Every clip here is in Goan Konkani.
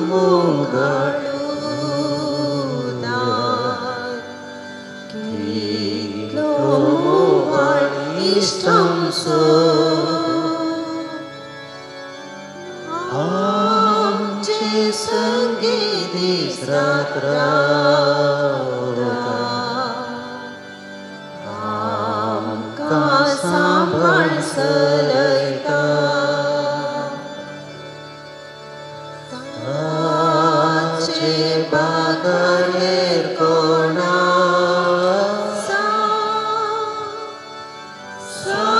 मोगाळुता कितलो मोगाळ इश्टांचो आमचे संगी दीस रात रावता आमकां सांबाळ चलयता ताचे बागायेर कोणा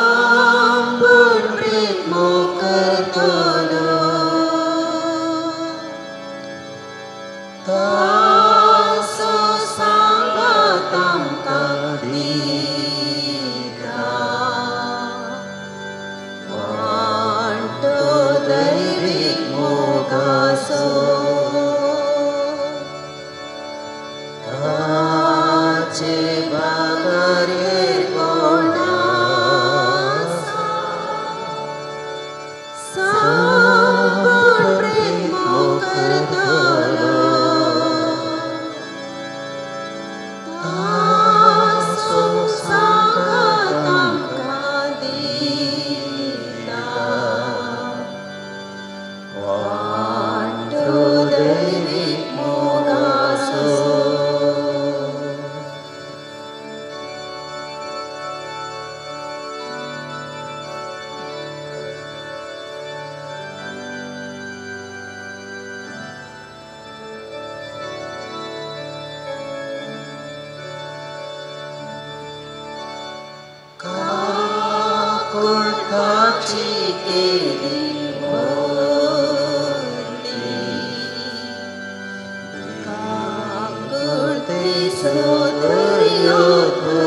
सांबून प्रेम करतलो ताचो सांगात आमकां दिता वांटो दैवीक मोगाचो ताचे बागायेर कोणा सांबून प्रेम करतलो ताचो सांगात आमकां दिता वांटो दैवीक मोगाचो. काकुळटाची केली व्हडली काकुळतेचो दर्यो तो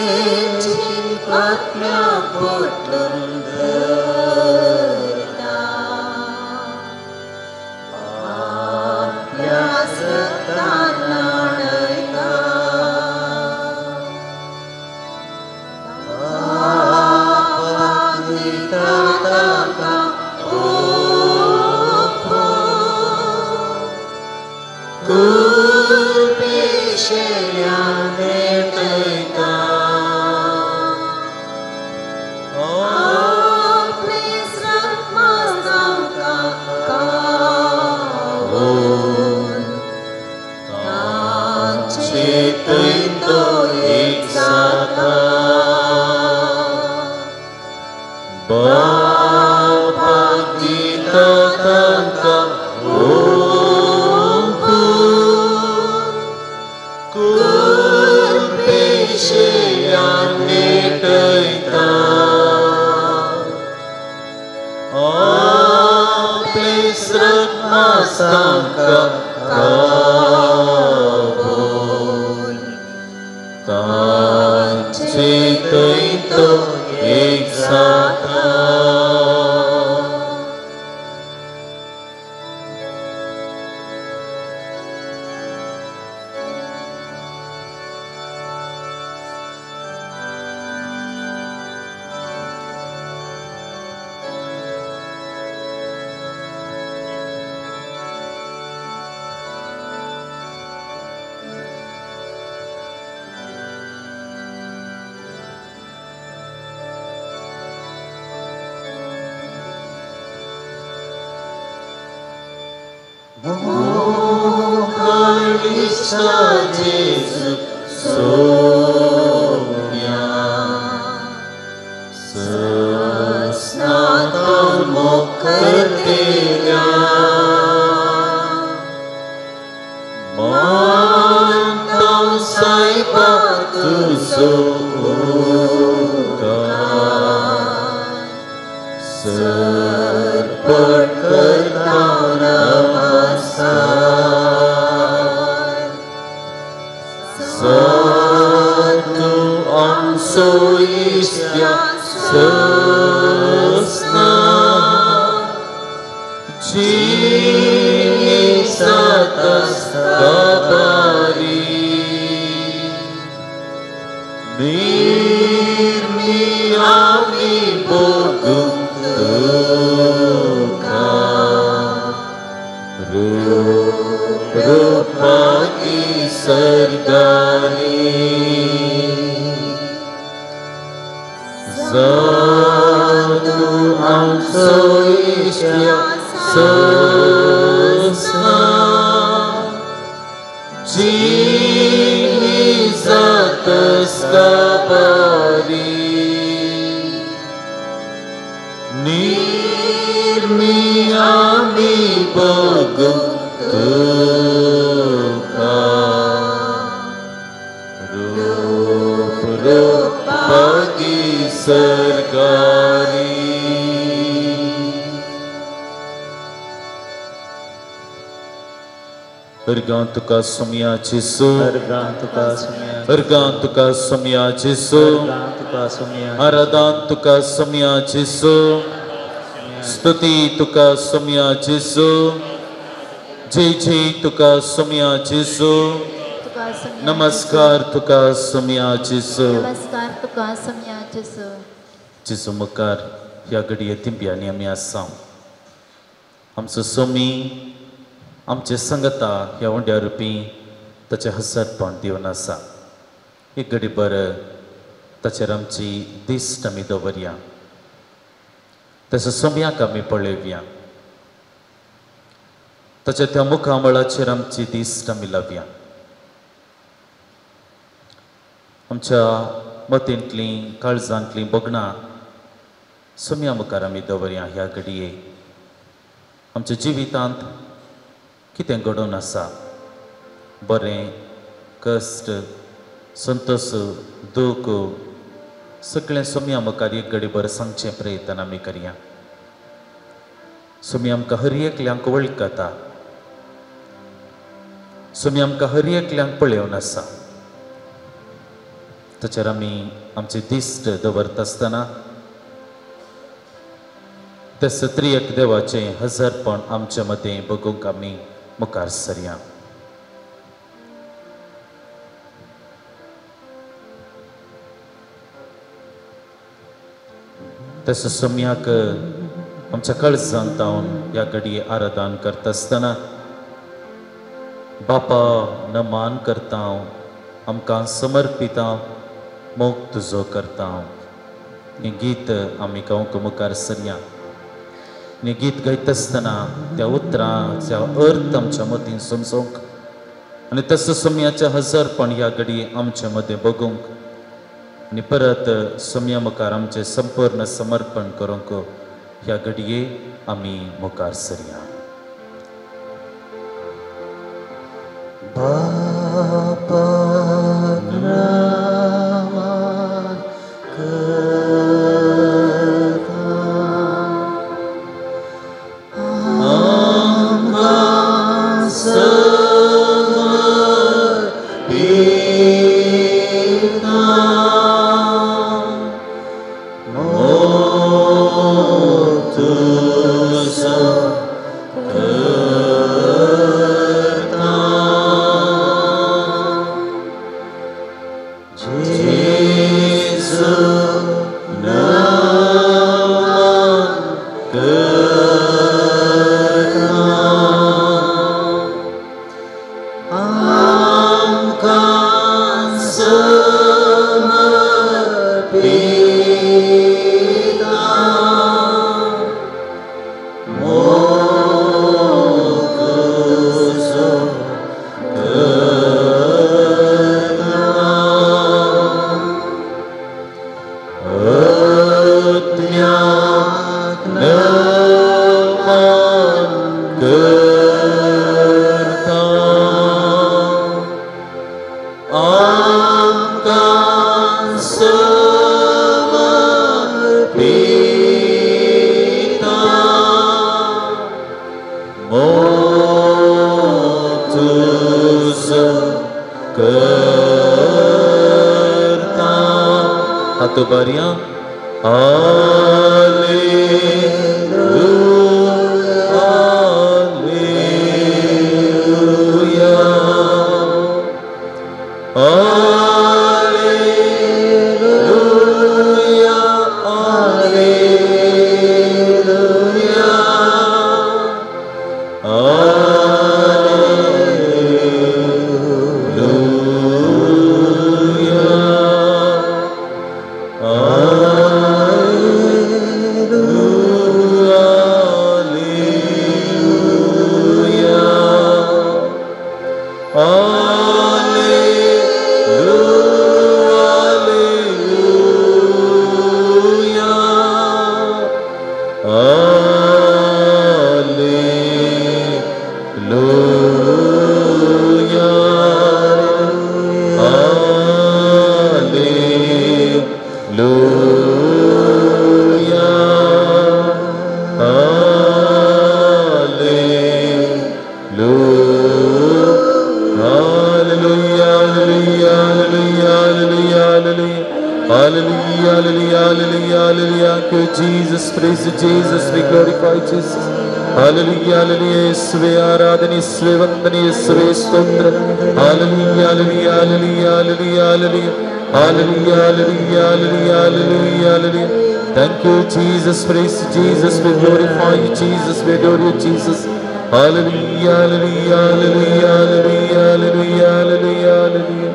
वेंचीक आत्म्या पोटलून धरता आपल्या सत्तान न्हाणयता पापाक दिता ताका ओंपून कुर्पेशेल्यान भेटयता आपले स्रमास आमकां खावोवन ताचे थंय तो एक जाता बापाक दिता तांकां ओंपून कुर्पेशेल्यान भेटयता आपले स्रमास तांकां खावोवन ताचे थंय तो एक जाता. मोगाळ इश्टा जेजू सोम्या सस्नातोन मोग करतेल्या मानतां सायबा तुजो उपकार सरपट करता नमस्कार साधु आमचो इश्ट्या सस्ना जिणे सातास काबारी निर्मी आमी भोगूंक रूप रूपागी सरगारी जातू आमचो इश्ट्या सोंसना जिनी जातस काबारी निर्मी आमी बगूंक तुका रूप रूपागी सरगारी. अर्गां तुका सोम्या जेसू, अर्गां तुका सोम्या, अर्गां तुका सोम्या जेसू, तुका सोम्या, आराधन तुका सोम्या जेसू, स्तुती तुका सोम्या जेसू, जय जय तुका सोम्या जेसू, नमस्कार तुका सोम्या जेसू, नमस्कार तुका सोम्या जेसू. जेसू मुखार ह्या घडये तिंब्यांनी आमी आसा. आमचो सोमी आमचे संगता ह्या उंड्या रुपी ताचें हसरपण दिवन आसा. एक घडी बर ताचेर आमची दिश्ट आमी दवरया, ताच्या सोम्याक आमी पळोवया, ताच्या त्या मुखामळाचेर आमची दिश्ट आमी लावया. आमच्या मतींतलीं काळजांतलीं भोगणां सोम्या मुखार आमी दवरया. ह्या घडये आमच्या जिवितांत कितें घडोवन आसा, बरें, कश्ट, संतोष, दूख, सगळें सोम्या मुखार एक घडी बरें सांगचें प्रयत्न आमी करया. सोमी आमकां हर एकल्यांक वळखता, सोमी आमकां हर एकल्यांक पळोवन आसा. ताचेर आमी आमची दिश्ट दवरता आसतना त्या सत्रियक देवाचें हजारपण आमचे मदें बगूंक आमी मुखार सरया. तसो सोम्याक आमच्या काळजांत जावन ह्या घडये आराधन करता आसतना बापा नमान करता, आमकां समर्पिता, मोग तुजो करता. हें गीत आमी गावंक मुखार सरया. आनी गीत गायता आसतना त्या उतरांचा अर्थ आमच्या मतीन समजूंक आनी तसो सोम्याचें हजारपण ह्या घडये आमच्या मदें बगूंक आनी परत सोम्या मुखार आमचें संपूर्ण समर्पण करूंक ह्या घडये आमी मुखार सरया. बापा नमान करता आमकां समर्पिता मोग तुजो करता जेजू नमान करता आमकां समर्पिता मोग तुजो करता आत्म्याक नमान करता आमकां समर्पिता मोग तुजो करता. हात उबारया. Hallelujah, hallelujah, hallelujah, hallelujah, hallelujah. Jesus, praise Jesus, we glorify Jesus. Hallelujah, hallelujah, Yeshuve Aradhana, Yeshuve Vandana, Yeshuve Stotra. Hallelujah, hallelujah, hallelujah, hallelujah, hallelujah. Hallelujah, hallelujah, hallelujah, hallelujah, hallelujah. Thank you, Jesus, praise Jesus, we glorify you, Jesus, we adore you, Jesus. Hallelujah, hallelujah, hallelujah, hallelujah, hallelujah, hallelujah, hallelujah.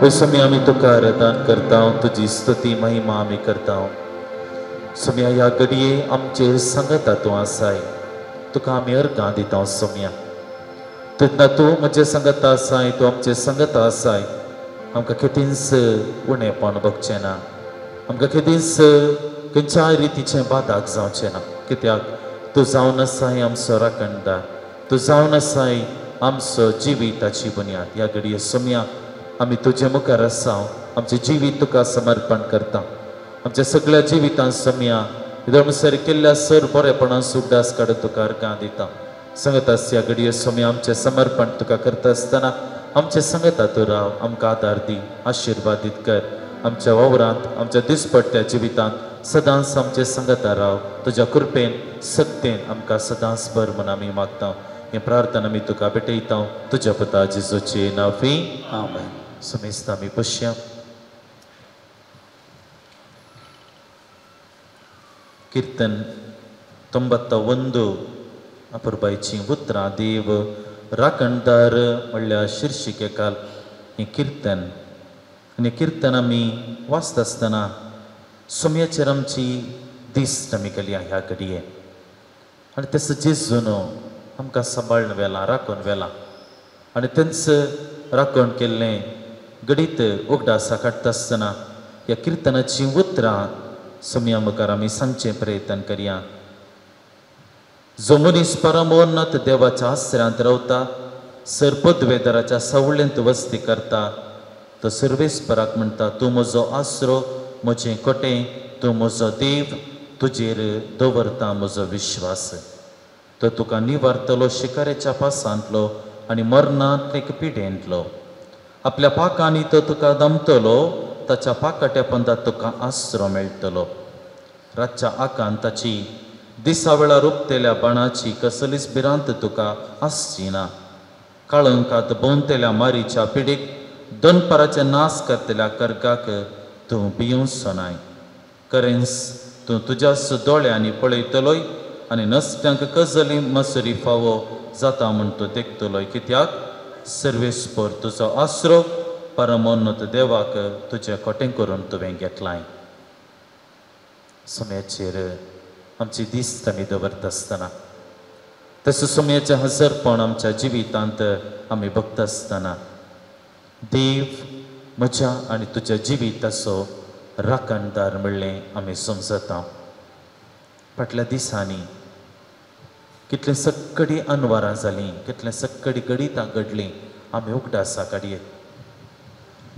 समय आमी तुका आराधन करता, तुजी स्तुती महिमा आमी करता. सोम्या ह्या घडये आमचेर सांगता तूं आसाय, तुका आमी अर्गां दिता. सोम्या तेन्ना तूं म्हजे सांगता आसाय, तूं आमचे सांगता आसाय. आमकां केदींच उणेपण भोगचें ना, आमकां केदींच खंयच्याय रितीचें बादाक जावचें ना. कित्याक तूं जावन आसाय आमचो राखणदार, तूं जावन आसाय आमचो जिविताची बुन्याद. ह्या घडये सोम्या आमी तुजे मुखार आसा, आमचें जिवीत तुका समर्पण करता. आमच्या सगळ्या जिवितांत सोम्या धर्मसर केल्ल्या सर बरेपणान सुखदास काडून तुका अर्गां दिता. सांगत आसया घडये सोम्या आमचें समर्पण तुका करता आसतना आमचें सांगता तूं राव, आमकां आदार दी, आशिर्वादीत कर. आमच्या वावरांत, आमच्या दिसपट्ट्या जिवितांत सदांच आमचें सांगता राव. तुज्या कृपेन सक्तेन आमकां सदांच बर म्हूण आमी मागता. हें प्रार्थना आमी तुका भेटयता तुज्या पुता जेजूचे नांवी, आमेन. समेस्त आमी पश्या कीर्तन 91 अपुरबायचीं उतरां. देव राखणदार म्हणल्यार शिर्शिकेकाल हें कीर्तन. आनी कीर्तन आमी वाचता आसतना सोम्याचेर आमची दिश्ट आमी केली ह्या घडये. आनी तेचो जेजून आमकां सांबाळून व्हेलां, राखून व्हेलां. आनी तेंच राखण केल्लें घडीत उगडासा काडटा आसतना ह्या किर्तनाचीं उतरां सोम्या मुखार आमी सांगचें प्रयत्न करया. जो मनीस परमोन्नत देवाच्या आसऱ्यांत रावता, सर पदवेदाराच्या सावळेंत वस्ती करता, तो सर्वेस्पराक म्हणटा, तूं म्हजो आसरो, म्हजें कोटें, तूं म्हजो देव, तुजेर दवरता म्हजो विश्वास. तो तुका निवारतलो शिकारेच्या पासांतलो आनी मरणांत एक पिडेंतलो. आपल्या पाकांनी तो तुका दमतलो, ताच्या पाकाट्या पंदात तुका आसरो मेळटलो. रातच्या आकांताची, दिसा वेळार उपतेल्या बाणाची कसलीच भिरांत तुका आसची ना. काळंकात भोंवतेल्या मारीच्या पिडीक, दनपाराचे नाश करतल्या कर्गाक तूं भियोवचो नाय. करेंस तूं तुज्याच दोळ्यांनी पळयतलोय आनी नसत्यांक कजली मसरी फावो जाता म्हूण तूं देखतलोय. कित्याक सर्वेस्पर तुजो आसरो, परमोन्नत देवाक तुजें कोटें करून तुवें घेतलाय. सोम्याचेर आमची दिस्त आमी दवरता आसतना, तसो सोम्याचें हजरपण आमच्या जिवितांत आमी बघता आसतना, देव म्हज्या आनी तुज्या जिविताचो राखणदार म्हणलें आमी समजता. फाटल्या दिसांनी कितले सक्कडी अनवारां जालीं, कितले सक्कडी गणितां घडलीं आमी उगडासा काडयेत.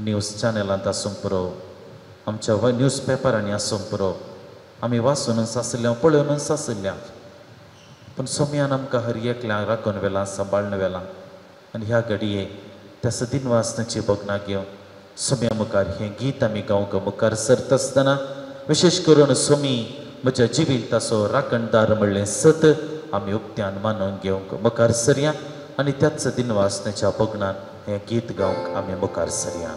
न्यूज चॅनलांत आसूंक पुरो, आमच्या न्यूज पेपरांनी आसूंक पुरो, आमी वाचूनच आसल्या, पळोवनच आसल्या. पूण सोम्यान आमकां हर एकल्याक राखून व्हेलां, सांबाळून व्हेलां. आनी ह्या घडये त्या सदिनवासनाची भोगणां घेवन सोम्या मुखार हें गीत आमी गावंक मुखार सरता आसतना, विशेश करून सोमी म्हज्या जिविताचो राखणदार म्हणलें सत आमी उक्त्यान मानून घेवंक मुखार सरया. आनी त्याच दिनवासनेच्या भोगणान हें गीत गावंक आमी मुखार सरया.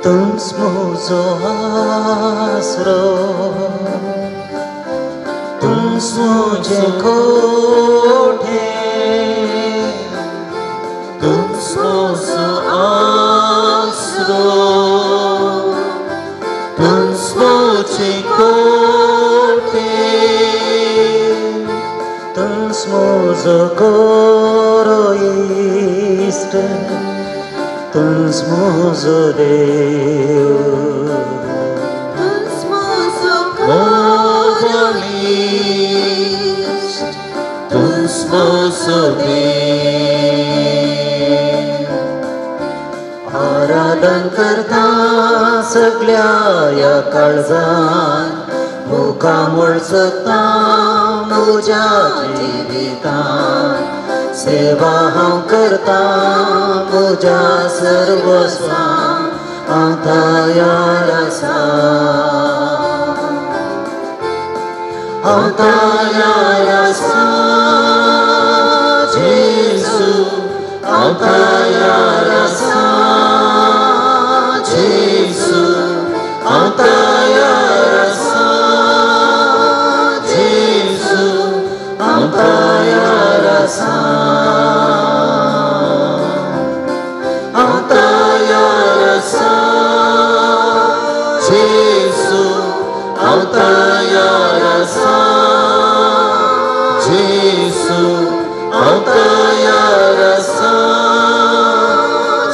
तूंच म्हजो आसरो, तूंच म्हजें कोठें, तूंच म्हजो आसरो, मोचे कोठे तूंच म्हजो खरो इश्ट तूंच म्हजो देव तूंच म्हजो खरो इश्ट तूंच म्हजो देव आराधन करता सगळ्या ह्या काळजान मुखामळ सोदता म्हज्या जिवितान सेवा हांव करता म्हज्या सर्वस्वान हांव तयार आसा हांव तयार आसा जेजू हांव तयार आसा जेजू हांव तयार आसा जेजू हांव तयार आसा हांव तयार आसा जेजू हांव तयार आसा जेजू हांव तयार आसा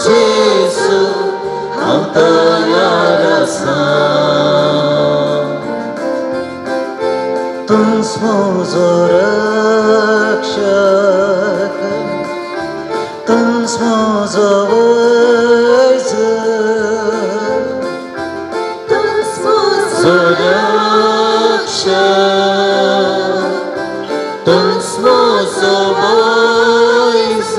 जेजू हांव तयार आसा तूंच म्हजो रक्षक तूंच म्हजो वैज तूंच म्हजो रक्षक तूंच म्हजो वैज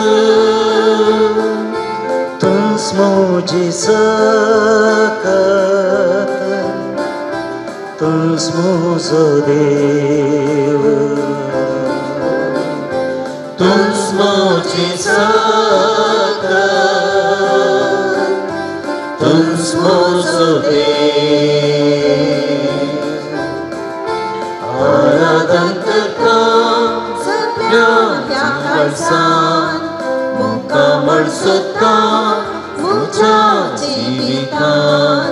तूंच म्हजी सकत तूंच म्हजो देव तूंच म्हजी सकत तूंच म्हजो देव आराधन करता सगळ्या ह्या काळजान मुखामळ सोदता म्हज्या जिवितान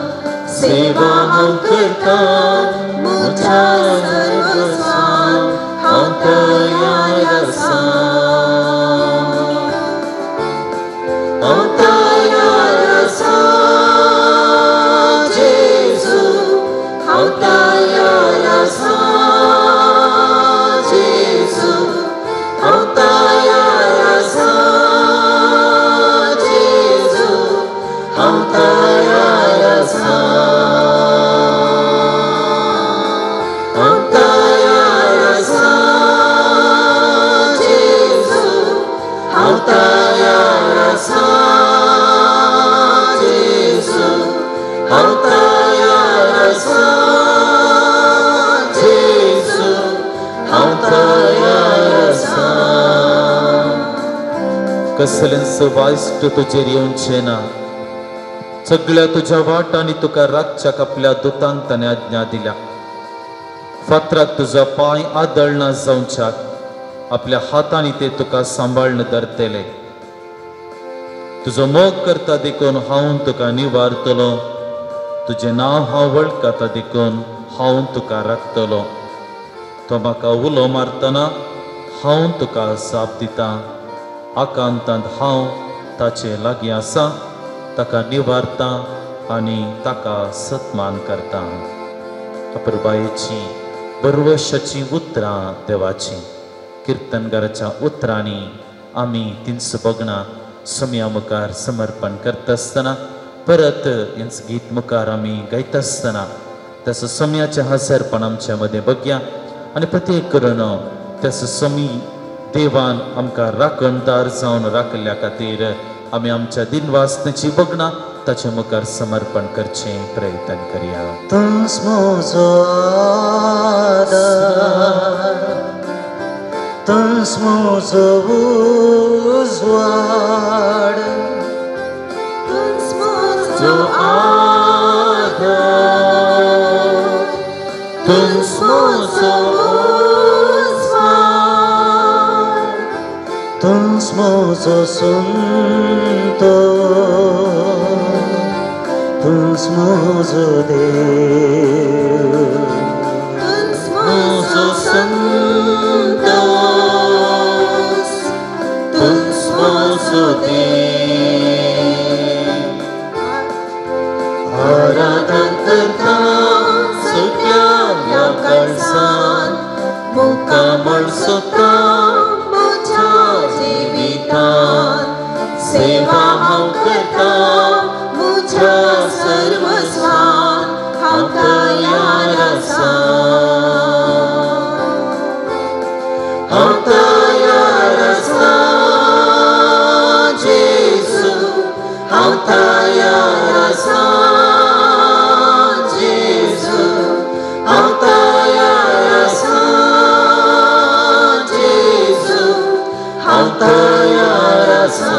सेवा हांव करता म्हज्या सर्वस्वान हांव तयार आसा हांव तयार आसा जेजू हांव तयार आसा जेजू हांव तयार आसा जेजू हांव तयार आसा हांव तयार आसा जेजू हांव तयार आसा जेजू हांव तयार आसा जेजू हांव तयार आसा. कसलेंच वायट तुजेर येवचें ना. सगळ्या तुज्या वाटांनी तुका राखच्याक आपल्या दुतांक ताणें आज्ञा दिल्या. फातराक तुजो पांय आदळना जावच्याक आपल्या हातांनी ते तुका सांबाळून धरतले. तुजो मोग करता देखून हांव तुका निवारतलो. तुजें नांव हांव वळखता देखून हांव तुका राखतलो. तो म्हाका उलो मारतना हांव तुका जाप दिता. आकांतांत हांव ताचे लागीं आसा, ताका निवारता आनी ताका सन्मान करता. अपुरबायेची बरवशाची उतरां देवाची किर्तनगाराच्या उतरांनी आमी तिंच बगणां समया मुखार समर्पण करता आसतना परत हेंच गीत मुखार आमी गायता आसतना त्याचो समयाचें हजरपण आमच्या मदें बघया आनी प्रत्येक करून त्याचो समी देवान आमकां राखणदार जावन राखिल्ल्या खातीर आमी आमच्या दिनवासनेची बगणां ताचे मुखार समर्पण करचें प्रयत्न करया. तूंच म्हजो आदार तूंच म्हजो उजवाड तूंच म्हजो आधार तूंच म्हजो उजवाड तूंच म्हजो सुंतो तूंच म्हजो देव. संतोष तूंच म्हजो देव आराधन करता सगळ्या काळजान मुखामळ सोदता म्हज्या जिवितान सेवा हांव करता म्हज्या सर्वस्वान हांव तयार आसा हांव तयार आसा जेजू हांव तयार आसा जेजू हांव तयार आसा जेजू हांव तयार आसा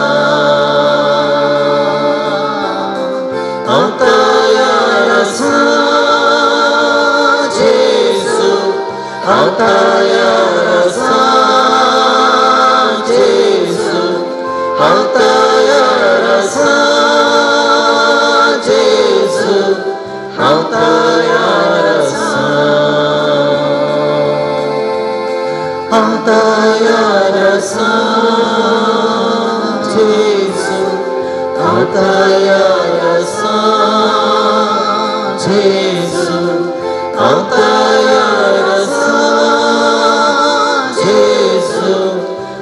हांव तयार आसा जेजू हांव तयार आसा जेजू हांव तयार आसा जेजू हांव तयार आसा हांव तयार आसा जेजू हांव तयार आसा जेजू हांव तयार आसा जेजू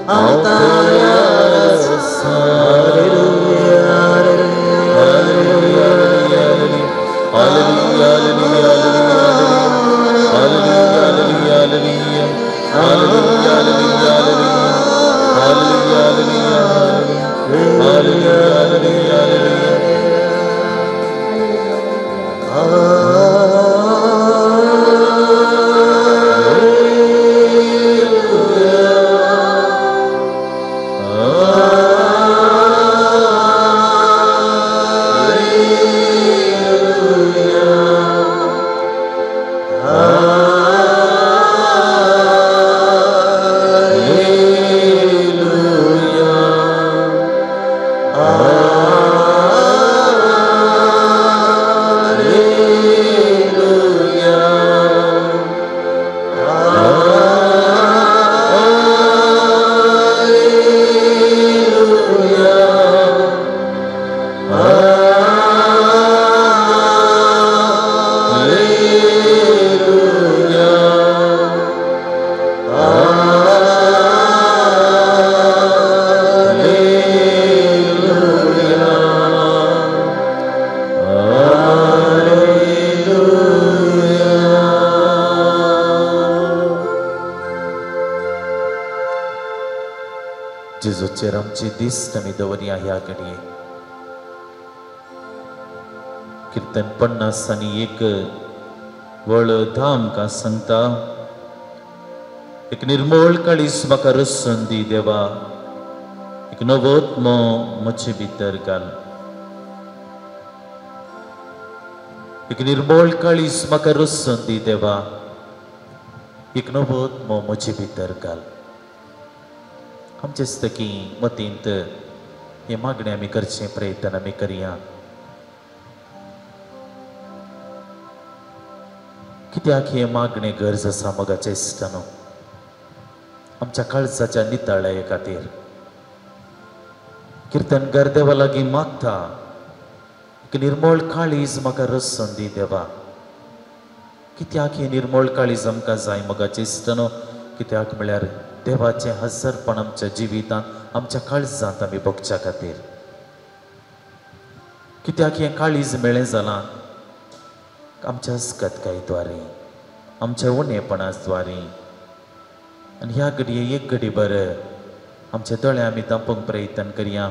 हांव तयार आसा. Hallelujah, hallelujah, hallelujah, hallelujah, hallelujah, hallelujah, hallelujah, hallelujah, hallelujah. जेजूचेर आमची दिश्ट आमी दवरया ह्या घडये. कीर्तन 51 वळ 10 आमकां सांगता, एक निर्मळ काळीज म्हाका रसून दी देवा, एक नवो आत्मो म्हजे भितर घाल. एक निर्मळ काळीज म्हाका रसून दी देवा, एक नवो आत्मो म्हजे भितर घाल. आमचे दिसता की मतींत हे मागणें आमी करचें प्रयत्न आमी करया. कित्याक हें मागणें गरज आसा मोगाच्या इश्टानो? आमच्या काळजाच्या नितळाये खातीर किर्तनकार देवा लागीं मागता, एक निर्मळ काळीज म्हाका रसून दी देवा. कित्याक हें निर्मळ काळीज आमकां जाय मोगाच्या इश्टानो? कित्याक म्हळ्यार देवाचें हजरपण आमच्या जिवितांत आमच्या काळजांत आमी भोगच्या खातीर. कित्याक हें काळीज मेळ्ळें जालां? आमच्या अस्कतकायद्वारे, आमच्या उणेपणाद्वारे. आनी ह्या घडये एक घडी बरं आमच्या दोळे आमी धांपूंक प्रयत्न करया,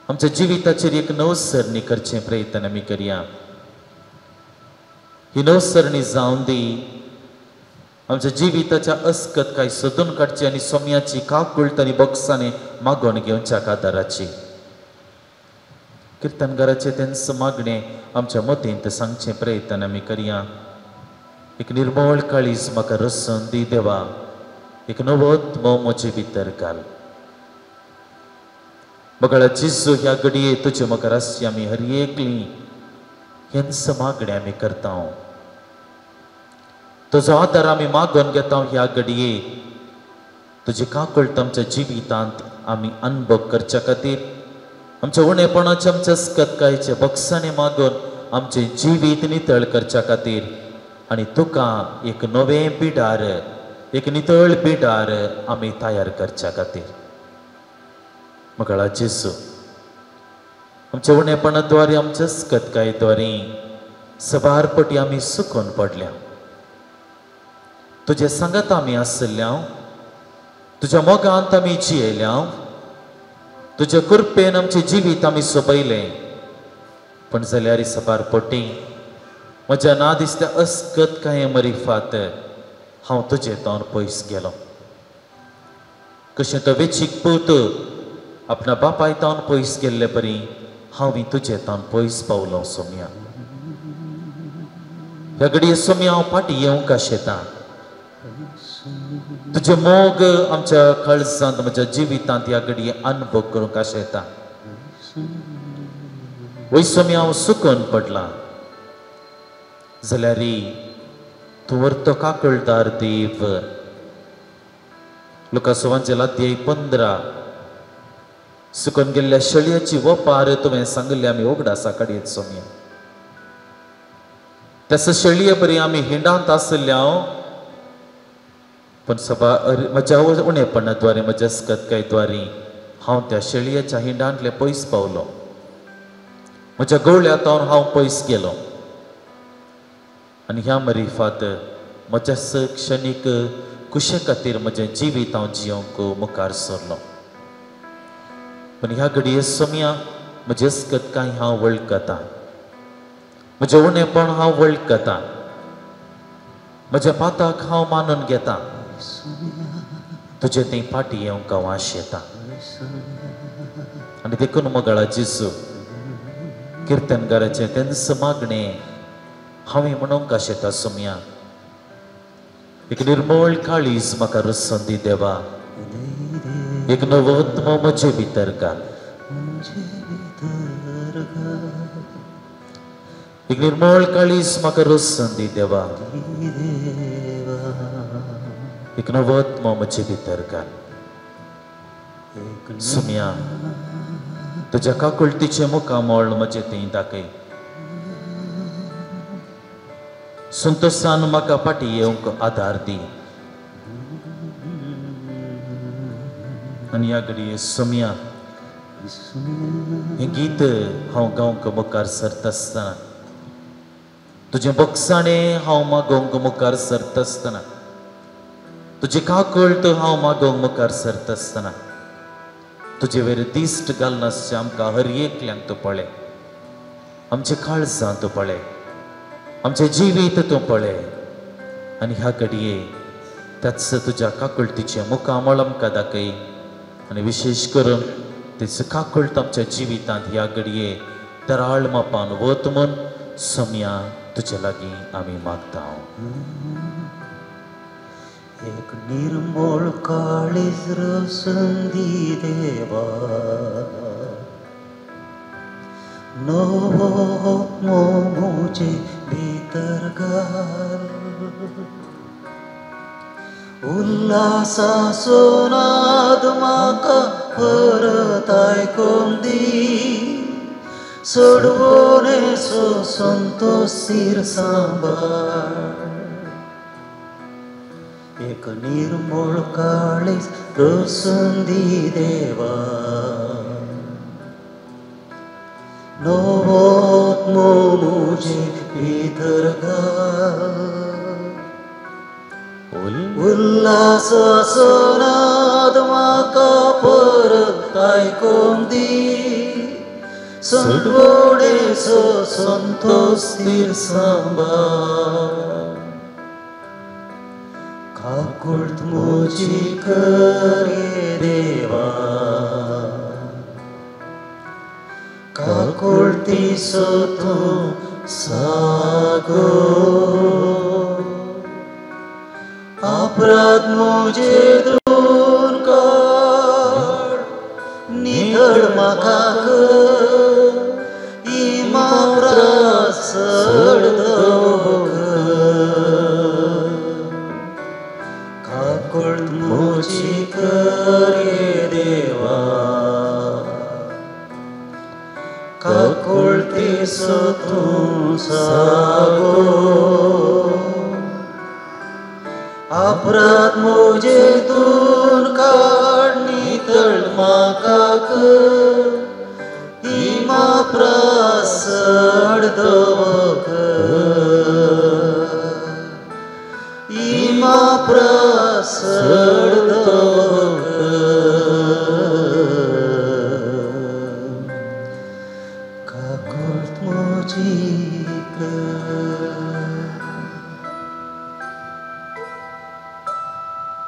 आमच्या जिविताचेर एक नवसरणी करचें प्रयत्न आमी करया. ही नवसरणी जावन दी आमच्या जिविताच्या अस्कत काय सोदून काडची आनी सोम्याची काकूळट आनी बोक्सांनी मागोवन घेवच्या आदाराची. किर्तनकाराचें तेंच मागणें आमच्या मतींत सांगचें प्रयत्न आमी करया. एक निर्मळ काळीज म्हाका रसून दी देवा, एक नवो आत्मो म्हजे भितर घाल. बगळा जेजू ह्या घडये तुजे मुखार आसची आमी हर एकली हेंच मागणें आमी करता. तुजो आदार आमी मागून घेता ह्या घडये. तुजी काकूळट आमच्या जिवितांत आमी अनुभव करच्या खातीर आमच्या उणेपणाचे आमच्या अस्कतकायेचे बक्षाणे मागून आमचें जिवीत नितळ करच्या खातीर आनी तुका एक नवें पिडार एक नितळ पिडार आमी तयार करच्या खातीर. मगळा जेजू, आमच्या उणेपणा द्वारे आमच्या अस्कतकाये द्वारे सबार पटी आमी सुकून पडल्या. तुजे सांगात आमी आसल्या, तुज्या मोगांत आमी जियेल्या, तुज्या कृपेन आमचें जिवीत आमी सोबयलें. पूण जाल्यार सबार पटी म्हज्या ना दिसता अस्कत कांय मरिफात हांव तुजे तोंड पयस गेलो. कशें तो वेचीक पूत आपणा बापाय तावन पयस गेल्ले परी हांव तुजे तावन पयस पावलो सोम्या. ह्या घडये सोम्या हांव फाटीं येवंक आशेता. तुजें मोग आमच्या काळजांत म्हज्या जिवितांत ह्या घडये अनुभव करूंक आशेता. वय सोम्या हांव सुकून पडला जाल्यार तूं व्हरतो काकळदार देव. लुकास वांजेल अध्याय 15 सुकून गेल्ल्या शेळयाची वपार तुवें सांगिल्ली आमी उगडासा काडयेत सोम्या. त्याच शेळये बरी आमी हिंडांत आशिल्ल्या पूण सभा म्हज्या उणेपणा द्वारे म्हज्या अस्कतकाये द्वारे हांव त्या शेळयेच्या हिंडांतले पयस पावलो. म्हज्या गवळ्या तावन हांव पयस गेलो आनी ह्या मरिफात म्हज्या क्षणीक कुशे खातीर म्हजें जिवीत हांव जियोंक मुखार सरलो. पूण ह्या घडये सोम्या म्हजें अस्कतकाय हांव वळखता, म्हजें उणेपण हांव वळखता, म्हज्या पाताक हांव मानून घेता. तुजे थंय फाटीं येवंक हांव आशेता. आनी देखून मगळा जेजू, किर्तनकाराचें तेंच मागणें हांवें म्हणूंक आशेता सोम्या, एक निर्मळ काळीज म्हाका रसोवन दी देवा, एक नवो आत्मो म्हजे भितर घाल, एक निर्मळ काळीज म्हाका रसोवन दी देवा, एक नवो आत्मो म्हजे भितर घाल. सोम्या तुज्या काकुळटीचें मुखामळ म्हजें थंय दाखय. संतोशान म्हाका फाटीं येवंक आदार दी. आनी ह्या घडये सोम्या हें गीत हांव गावंक मुखार सरता आसतना, तुजें बक्षाणें हांव मागोवंक मुखार सरता आसतना, तुजी काकूळट हांव मागोवंक मुखार सरता आसतना, तुजे वयर दिश्ट घालनासचें आमकां हर एकल्यांक तूं पळय, आमचें काळजां तूं पळय, आमचें जिवीत तूं पळय. आनी ह्या घडये त्याच तुज्या काकुळटीचें मुखामळ आमकां दाखय आनी विशेश करून तेच काकुळट आमच्या जिवितांत ह्या घडये तराळ मापान वत म्हूण सोम्या तुजे लागीं आमी मागता. एक निर्मळ काळीज रसून दी देवा, नवो आत्मो म्हजे भितर घाल, उल्हासाचो नाद म्हाका परत आयकूंक दी, सोडवणेचो संतोश सीर सांबाळ. एक निर्मळ काळीज रसून दी देवा, नवो आत्मो म्हजे भितर घाल, उल्हासाचो नाद म्हाका परत आयकूंक दी, सोडवणेचो संतोश स्थीर सांबाळ. काकुळट म्हजी कर देवा, काकुळटीचो तूं सागो, अपराध म्हजे धुवन काड, नितळ म्हाका कर, इमाप्रास चड दवर. सागो अपराध मुझेतून काड नितळ म्हाका कर इमा प्रसड दवर इमा प्रसड दवर काकुळट म्हजी कर.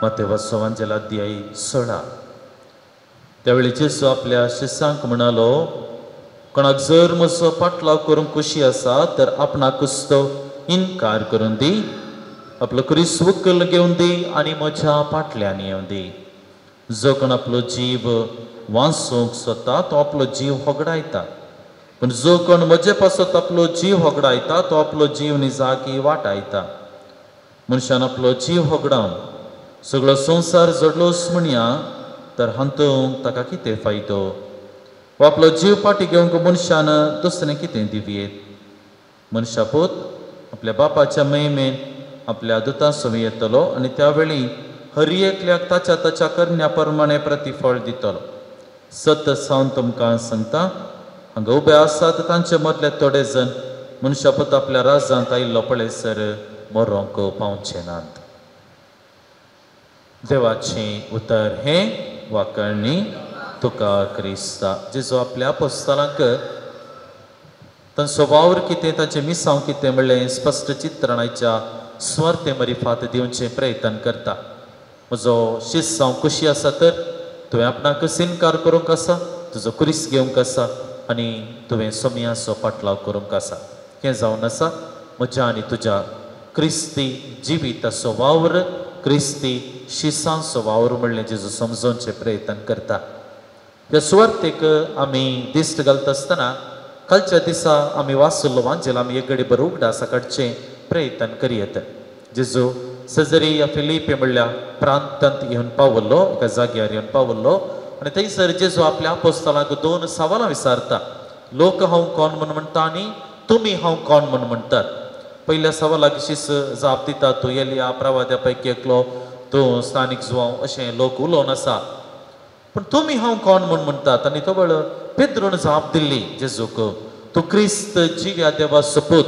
मातेवाचो वांजेल अध्याय 16. त्यावेळी जेजू आपल्या शिसांक म्हणालो, कोणाक जर म्हजो पाटलाव करूंक खुशी आसा तर आपणाकूच तो इनकार करून दी, आपलो क्रिस उखल घेवन दी आनी म्हज्या फाटल्यान येवन दी. जो कोण आपलो जीव वाचोवंक सोदता तो आपलो जीव होगडायता, पूण जो कोण म्हजे पासत आपलो जीव होगडायता तो आपलो जीव निजाकी वाटायता. मनशान आपलो जीव होगडावन सगळो संवसार जोडलोच म्हणया तर हातूंत ताका कितें फायदो? वा आपलो जीव फाटी घेवंक मनशान दुसरें कितें दिवयेत? मनशा पूत आपल्या बापाच्या महिमेन आपल्या दुतां सवी येतलो आनी त्या वेळी हर एकल्याक ताच्या ताच्या करण्या प्रमाणे प्रतिफळ दितलो. सत सावन तुमकां सांगता, हांगा उबे आसात तांचे मदले थोडे जण मनशा पूत आपल्या राजांत आयिल्लो पळयसर मरोंक पावचे नात. देवाचें उतर हें वाकर्णी तुका क्रिस्ता. जेजू आपल्या आपोस्तालांक तांचो वावर कितें, तांचें मिसांव कितें म्हणलें स्पश्ट चित्रणाच्या स्वार्थे मरिफात दिवचें प्रयत्न करता. म्हजो शिस्सांव खुशी आसा तर तुवें आपणाक इनकार करूंक आसा, तुजो क्रिस घेवंक आसा आनी तुवें सोमयाचो पाटलाव करूंक आसा. हें जावन आसा म्हज्या आनी तुज्या क्रिस्ती जिविताचो वावर, क्रिस्ती शिसांचो वावर म्हणलें जेजू समजोवचें प्रयत्न करता. ह्या सुवार्थेक आमी दिश्ट घालता आसतना कालच्या दिसा आमी वाचल्लो वांजेल आमी एक घडी बरो उगडासा काडचें प्रयत्न करयेत. जेजू सजरी फिलिपे म्हणल्या प्रांतांत येवन पावल्लो, एका जाग्यार येवन पावल्लो आनी थंयसर जेजू आपल्या आपोस्तालांक दोन सवालां विचारता. लोक हांव कोण म्हूण म्हणटा आनी तुमी हांव कोण म्हूण म्हणटात. पयल्या सवालाक शीस जाप दिता, तूं एलिया प्रवाद्या पैकी एकलो, तूं स्थानीक जुवांव अशें लोक उलोवन आसा, पूण तुमी हांव कोण म्हूण म्हणटात? आनी तो वेळ पेद्रून जाप दिल्ली जेजूक, तूं क्रिस्त जिव्या देवा सपूत,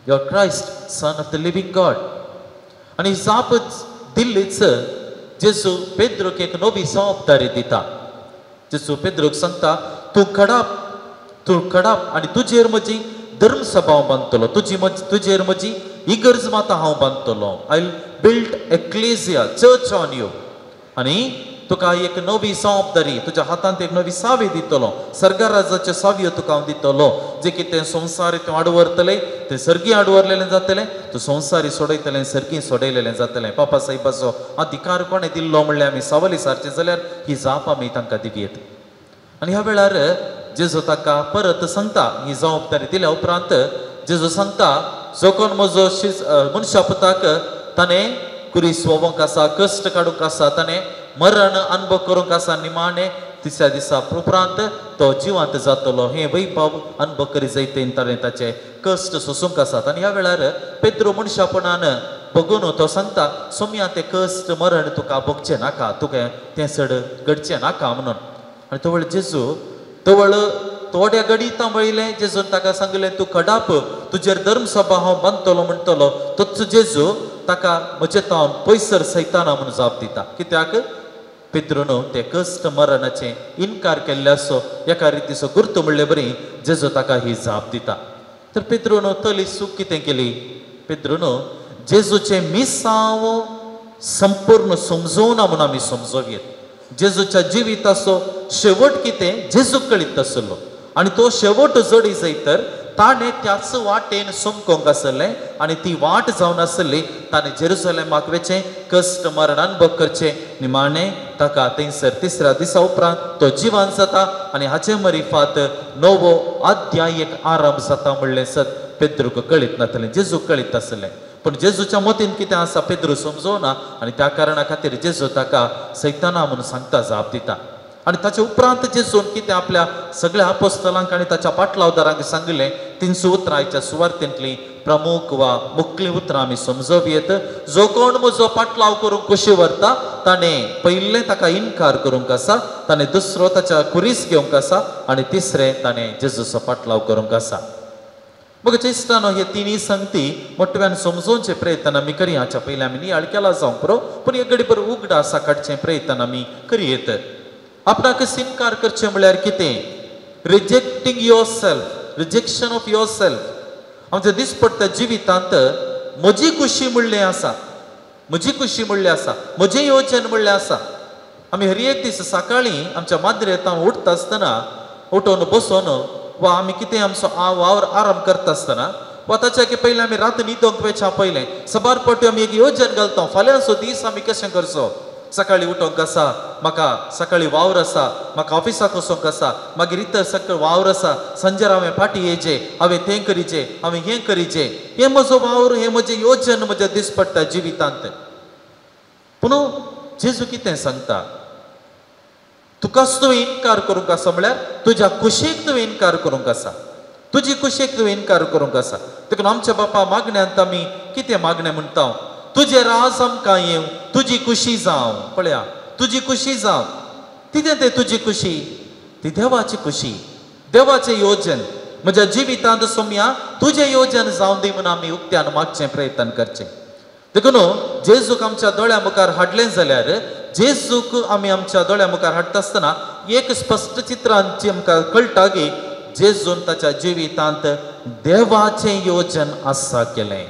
you are Christ son of the living God. आनी जाप दिल्लीच जेजू पेद्रूक एक नवी जबाबदारी दिता. जेजू पेद्रूक सांगता, तूं खडाप, तूं खडाप आनी तुजेर म्हजी धर्मसभा हांव बांदतलो, तुजेर म्हजी इगर्ज माता हांव बांदतलो. I will build ecclesia church on you. आनी तुका एक नवी जबाबदारी, तुज्या हातांत एक नवी सावी दितलो, सर्गराजाच्यो सावयो तुका हांव दितलो. जे कितें संवसारी तूं आडवरतलें तें सर्गी आडवरलेलें जातलें, तूं संवसारी सोडयतलें सर्गी सोडयलेलें जातलें. पापा साहेबाचो अधिकार कोणें दिल्लो म्हणल्यार आमी सावली सारचें जाल्यार ही जाप आमी तांकां दिवयेत. आनी ह्या वेळार जेजू ताका परत सांगता, ही जबाबदारी दिल्या उपरांत जेजू सांगता, जो कोण म्हजो मनशा पुताक ताणें कुरीस वोवंक आसा, कश्ट काडूंक आसा, ताणें मरण अनुभव करूंक आसा, निमाणें तिसऱ्या दिसा उपरांत तो जिवांत जातलो, हें वैभव अनुभव करी जैतेन ताणें ताचे कश्ट सोसूंक आसात. आनी ह्या वेळार पेद्रो मनशापणान बघून तो सांगता, सोमया तें कश्ट मरण तुका भोगचें नाका, तुका तें चड घडचें नाका म्हणून. आनी तो वेळ जेजू तवळ थोड्या गडितां वयलें जेजून ताका सांगलें, तूं खडाप, तुजेर धर्मसभा हांव बांदतलो म्हणटलो. तोच जेजू ताका म्हजे तावन पयसर सैताना म्हणून जाप दिता. कित्याक पेद्रून ते कश्ट मरणाचें इनकार केल्ले आसो एका रितीचो गुर्त म्हणले बरी जेजू ताका ही जाप दिता. तर पेद्रून तली चूक कितें केली? पेद्रून जेजूचें मिसांव संपूर्ण समजोवना म्हणून आमी समजोवयेत. जेजूच्या जिविताचो शेवट कितें जेजूक कळीत आसलो आनी तो शेवट जडी जायत तर ताणें त्याच वाटेन समकोंक आसलें आनी ती वाट जावन आसली ताणें जेरुसलेमाक वचें, कश्ट मरण अनुभव करचें, निमाणें ताका थंयसर तिसऱ्या दिसा उपरांत तो जिवान जाता आनी हाचे मरिफात नवो अध्याय एक आरंभ जाता म्हणलें सत पेद्रूक कळीत नासलें, जेजूक कळीत आसलें. पूण जेजूच्या मतीन कितें आसा पेद्रू समजोना आनी त्या कारणा खातीर जेजू ताका सैताना म्हणून सांगता, जाप दिता. आनी ताचे उपरांत जेजून कितें आपल्या सगळ्या आपोस्तलांक आनी ताच्या पाटलावदारांक सांगलें 300 उतरां आयच्या सुवार्तेंतलीं प्रमुख वा मुखली उतरां आमी समजोवप येत. जो कोण म्हजो पाटलाव करूंक कुशी व्हरता ताणें पयलें ताका इनकार करूंक आसा, ताणें दुसरो ताच्या कुरीस घेवंक आसा आनी तिसरें ताणें जेजूचो पाटलाव करूंक आसा. मग इश्टानो हे तिनूय संगती मोटव्यान समजोवचे प्रयत्न आमी करया. हाच्या पयलीं आमी नियाळ केला जावंक पुरो, पूण एक घडीभर उगडा आसा काडचें प्रयत्न आमी करयेत. आपणाक इनकार करचें म्हळ्यार कितें? Rejecting yourself, rejection of yourself. आमच्या दिसपट्ट्या जिवितांत म्हजी खुशी म्हणलें आसा, म्हजी खुशी म्हणलें आसा, म्हजें योजन म्हणलें आसा. आमी हर एक दीस सकाळीं आमच्या माद्रेंत उठता आसतना उठोवन बसोन वा आमी कितें आमचो वावर आराम करता आसतना वा ताच्या की पयलीं आमी रात न्हिदोंक वयच्या पयलें सबार पट्यो आमी एक योजन घालता, फाल्यांचो दीस आमी कशें करचो. सकाळीं उठोंक आसा, म्हाका सकाळीं वावर आसा, म्हाका ऑफिसाक वचोंक आसा, मागीर इतर सकाळ वावर आसा, सांजेर हांवें फाटीं येयचें, हांवें तें करीचें, हांवें हें करीचें, हें म्हजो वावर, हें म्हजें योजन म्हज्या दिसपट्टा जिवितांत. पूण जेजू कितें सांगता? तुकाच तुवें इनकार करूंक आसा म्हळ्यार तुज्या कुशीक तुवें इनकार करूंक आसा, तुजी कुशीक तुवें इनकार करूंक आसा. देखून आमच्या बापा मागण्यांत आमी कितें मागणें म्हणटा? तुजें राज आमकां येवं, तुजी खुशी जावं. पळया, तुजी खुशी जावं. कितें तें तुजी खुशी? ती देवाची खुशी, देवाचें योजन म्हज्या जिवितांत सोमया तुजें योजन जावं दी म्हूण आमी उक्त्यान मागचें प्रयत्न करचें. देखून जेजूक आमच्या दोळ्या मुखार हाडलें जाल्यार जेजूक आमी आमच्या दोळ्या मुखार हाडटा आसतना एक स्पश्ट चित्रांची आमकां कळटा की जेजून ताच्या जिवितांत देवाचें योजन आसा केलें,